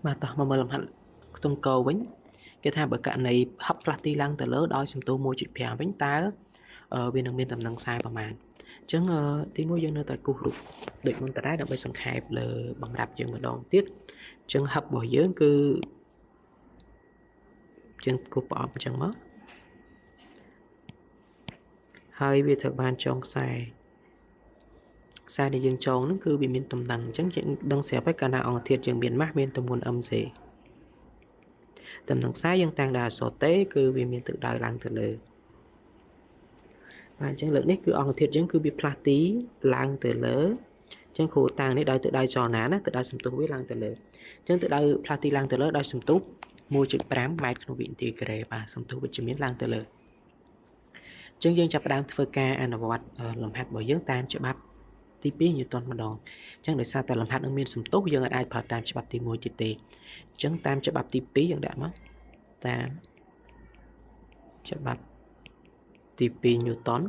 បាទតោះមកមើលលំហាត់ខ្ទង់កវិញគេថាបើករណីហឹបផ្លាស់ទីឡើងទៅលើដោយសន្ទុះ 1.5 វិញតើវានឹងមានតំណែងខ្សែប្រមាណអញ្ចឹងទីមួយយើងនៅតែគូសរូបដូចមុនតដែរដើម្បីសង្ខេបលើបំរាប់យើងម្ដងទៀតអញ្ចឹងហឹបរបស់យើងគឺយើងគូសប្រអប់អញ្ចឹងមកហើយវាត្រូវបានចងខ្សែខ្សែដែលយើងចងហ្នឹងគឺវាមានតំណែងអញ្ចឹងយើងដឹងស្រាប់ហើយកាលណាអង្គធាតុយើងមានម៉ាស់មានទម្ងន់ mc តំណែងខ្សែយើងតាំងដោយអក្សរ T គឺវាមានទិសដៅឡើងទៅលើបាទអញ្ចឹងលើកនេះគឺអង្គធាតុយើងគឺវាផ្លាស់ទីឡើងទៅលើអញ្ចឹងគ្រូតាំងនេះដោយទិសដៅចលនាណាទិសដៅសន្ទុះវាឡើងទៅលើអញ្ចឹងទិសដៅផ្លាស់ទីឡើងទៅលើដោយសន្ទុះ 1.5 ម៉ែត្រក្នុងវិនាទីការ៉េបាទសន្ទុះវិជ្ជមានឡើងទៅលើអញ្ចឹងយើងចាប់ផ្ដើមធ្វើការអនុវត្តលំហាត់របស់យើងតាមច្បាប់ទី2ញូតុនម្ដងអញ្ចឹងដោយសារតែលំហាត់នឹងមានសន្ទុះយើងអាចប្រើតាមច្បាប់ទី1ទៀតទេអញ្ចឹងតាមច្បាប់ទី2យើងដាក់មកតាមច្បាប់ទី2ញូតុន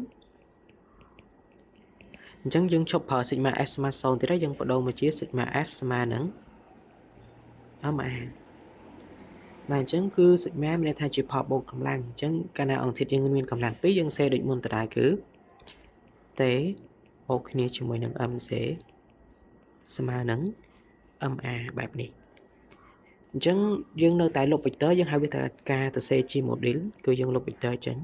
អញ្ចឹងយើងឈប់ប្រើ sigma f ស្មើ0ទៀតហើយយើងបដូរមកជា sigma f ស្មើនឹង ma បាទអញ្ចឹងគឺ sigma មានន័យថាជាផលបូកកម្លាំងអញ្ចឹងកាលណាអង្គធាតុយើងមានកម្លាំង2យើងសេដូចមុនតដែរគឺ T បូកគ្នាជាមួយនឹង mc ស្មើនឹង ma បែបនេះអញ្ចឹងយើងនៅតែលុប vector យើងហៅវាថាការសរសេរជា model គឺយើងលុប vector ចេញ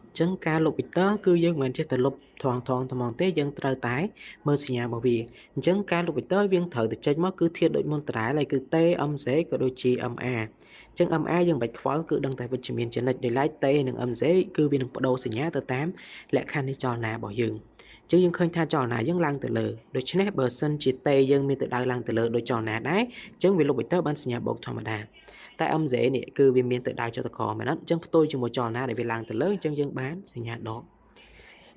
អញ្ចឹងការលុប vector គឺយើងមិនមែនចេះតែលុបថងថងត្មងទេយើងត្រូវតែមើលសញ្ញារបស់វាអញ្ចឹងការលុប vector យើងត្រូវតែចេញមកគឺធាតុដូចមុនដដែលហើយគឺ T mc ក៏ដូចជា ma អញ្ចឹង ma យើងមិនបាច់ខ្វល់គឺដឹងតែវិជ្ជមានចំណិចដោយឡែក T និង mc គឺវានឹងបដូរសញ្ញាទៅតាមលក្ខខណ្ឌនៃចលនារបស់យើងអញ្ចឹងយើងឃើញថាចលនាយើងឡើងទៅលើដូច្នេះបើសិនជា T យើងមានទិសដៅឡើងទៅលើដូចចលនាដែរអញ្ចឹងវាលុប vector បានសញ្ញាបូកធម្មតាតែ mz នេះគឺវាមានទិសដៅចុះទៅក្រោមមែនអត់អញ្ចឹងផ្ទុយជាមួយចលនាដែលវាឡើងទៅលើអញ្ចឹងយើងបានសញ្ញាដក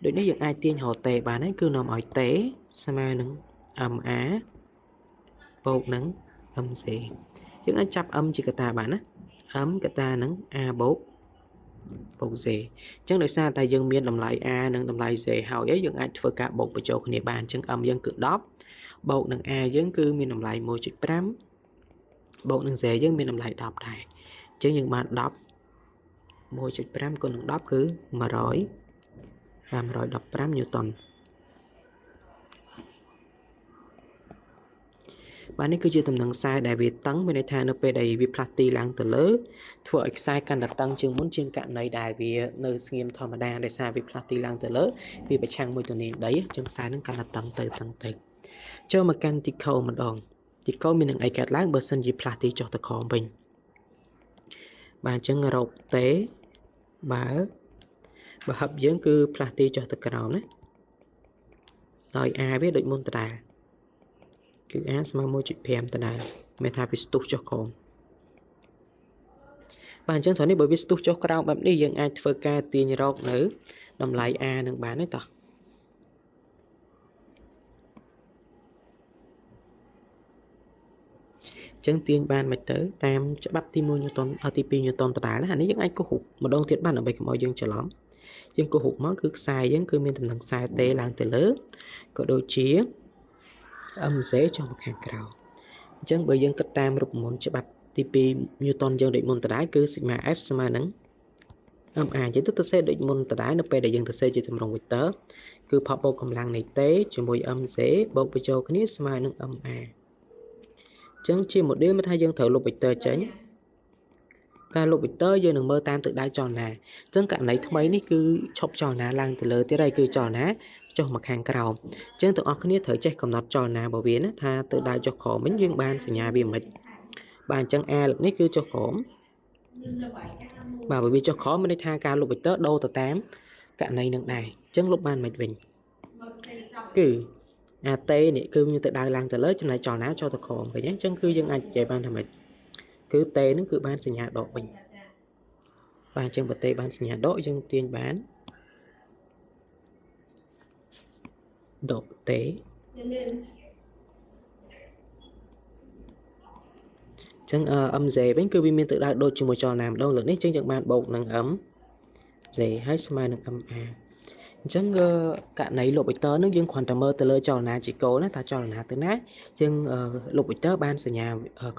ដូចនេះយើងអាចទាញរក T បានហើយគឺនាំឲ្យ T ស្មើនឹង ma បូកនឹង mc យើងអាចចាប់ m ជាកតាបានណា m កតានឹង a បូកបូក z អញ្ចឹងដោយសារតែយើងមានតម្លៃ a និងតម្លៃ z ហើយយើងអាចធ្វើការបូកបញ្ចូលគ្នាបានអញ្ចឹង m យើងគឺ10បូកនឹង a យើងគឺមានតម្លៃ 1.5 បូកនឹង z យើងមានតម្លៃ10ដែរអញ្ចឹងយើងបាន10 1.5 គុណនឹង10គឺ100 115ញូតុនបាទនេះគឺជាតំណែងខ្សែដែលវាតឹងមានន័យថានៅពេលដែលវាផ្លាស់ទីឡើងទៅលើធ្វើឲ្យខ្សែកាន់តែតឹងជាងមុនជាងករណីដែលវានៅស្ងៀមធម្មតាដោយសារវាផ្លាស់ទីឡើងទៅលើវាប្រឆាំងមួយទំនាញដីអញ្ចឹងខ្សែនឹងកាន់តែតឹងទៅតឹងទៅចូលមកកាន់ទីខោម្ដងទីខោមាននឹងអីកើតឡើងបើសិនជាផ្លាស់ទីចុះទៅក្រោមវិញបាទអញ្ចឹងរកទេបើហឹបយើងគឺផ្លាស់ទីចុះទៅក្រោមណាដោយ a វាដូចមុនដដែលគឺ a ស្មើ 1.5 ដដែលមានថាវាស្ទុះចុះក្រោមបាទអញ្ចឹងត្រង់នេះបើវាស្ទុះចុះក្រោមបែបនេះយើងអាចធ្វើការទាញរកនៅតម្លៃ a នឹងបានទេតោះចឹងទាញបានមិនទៅតាមច្បាប់ទី1ញូតុនទី2ញូតុនដដែលអានេះយើងអាចគូសម្ដងទៀតបានដើម្បីកុំឲ្យយើងច្រឡំយើងគូសមកគឺខ្សែយើងគឺមានតំណែងខ្សែ T ឡើងទៅលើក៏ដូចជា mc ចុះមកខាងក្រោមអញ្ចឹងបើយើងគិតតាមរូបមន្តច្បាប់ទី2ញូតុនយើងដូចមុនដដែលគឺ sigma f ស្មើនឹង ma យើងទៅសេដូចមុនដដែលនៅពេលដែលយើងទៅសេជាទម្រង់ vector គឺផលបូកកម្លាំងនៃ T ជាមួយ mc បូកបញ្ចូលគ្នាស្មើនឹង ma អញ្ចឹងជា model មានថាយើងត្រូវលុប vector ចេញការលុប vector យើងនឹងមើលតាមទិសដៅចលនាអញ្ចឹងករណីថ្មីនេះគឺឈប់ចលនាឡើងទៅលើទៀតហើយគឺចលនាចុះមកខាងក្រោមអញ្ចឹងទាំងអស់គ្នាត្រូវចេះកំណត់ចលនារបស់វាណាថាទិសដៅចុះក្រោមវិញយើងបានសញ្ញាវាមិនបាទអញ្ចឹង a លើកនេះគឺចុះក្រោមបាទបើវាចុះក្រោមមានន័យថាការលុប vector ដូរទៅតាមករណីនឹងដែរអញ្ចឹងលុបបានមិនវិញគឺអា T នេះគឺមានទៅដៅឡើងទៅលើចំណែកចលនាចុះទៅក្រោមវិញអញ្ចឹងគឺយើងអាចនិយាយបានថាម៉េចគឺ T នឹងគឺបានសញ្ញាដកវិញបាទអញ្ចឹងបើ T បានសញ្ញាដកយើងទាញបានដក T អញ្ចឹង mz វិញគឺវាមានទិសដៅដូចជាមួយចលនាម្ដងលើកនេះអញ្ចឹងយើងបានបូកនឹង mz ហើយស្មើនឹង ma អ អញ្ចឹងករណីលុប vector នឹងយើងគ្រាន់តែមើលទៅលើចលនាជាគោលណាថាចលនាទៅណាយើងលុប vector បានសញ្ញា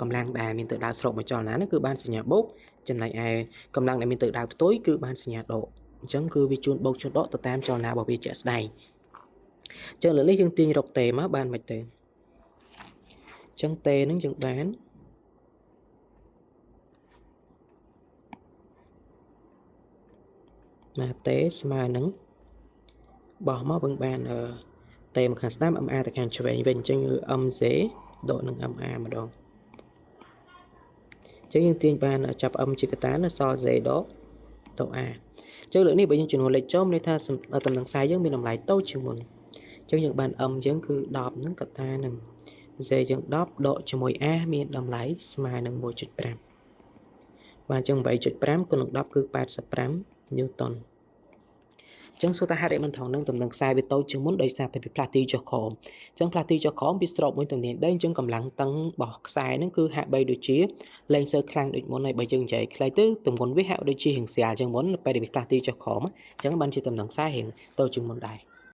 កម្លាំងដែលមានទិសដៅស្របមួយចលនានោះគឺបានសញ្ញាបូកចំណែកឯកម្លាំងដែលមានទិសដៅផ្ទុយគឺបានសញ្ញាដកអញ្ចឹងគឺវាជួនបូកជួនដកទៅតាមចលនារបស់វាជាក់ស្ដែងអញ្ចឹងលើនេះយើងទាញរក T មកបានមិនទេអញ្ចឹង T នឹងយើងបានបាទ T ស្មើនឹងបោះមកវិញបាន T មកខាងស្ដាំ MA ទៅខាងឆ្វេងវិញអញ្ចឹងគឺ MZ ដកនឹង MA ម្ដងអញ្ចឹងយើងទាញបានចាប់ M ជាកតានៅសល់ Z ដកទៅ A អញ្ចឹងលើកនេះបើយើងចំនួនលេខចូលមានន័យថាតំណែងខ្សែយើងមានតម្លៃតូចជាងមុនអញ្ចឹងយើងបាន M យើងគឺ10ហ្នឹងកតានឹង Z យើង10ដកជាមួយ A មានតម្លៃស្មើនឹង1.5បាទអញ្ចឹង8.5គុណនឹង10គឺ85ញូតុនអញ្ចឹងសួរថាហេតុអីមិនថងនឹងតំណែងខ្សែវាតូចជាងមុនដោយសារតែវាផ្លាស់ទីចុះក្រោមអញ្ចឹងផ្លាស់ទីចុះក្រោមវាស្របមួយទំនាញដីអញ្ចឹងកម្លាំងតឹងរបស់ខ្សែហ្នឹងគឺហាក់បីដូចជាលែងសូវខ្លាំងដូចមុនហើយបើយើងនិយាយខ្លីទៅទម្ងន់វាហាក់ដូចជារៀងស្រាលជាងមុនពេលដែលវាផ្លាស់ទីចុះក្រោមអញ្ចឹងបានជាតំណែងខ្សែរៀងតូចជាងមុនដែរ។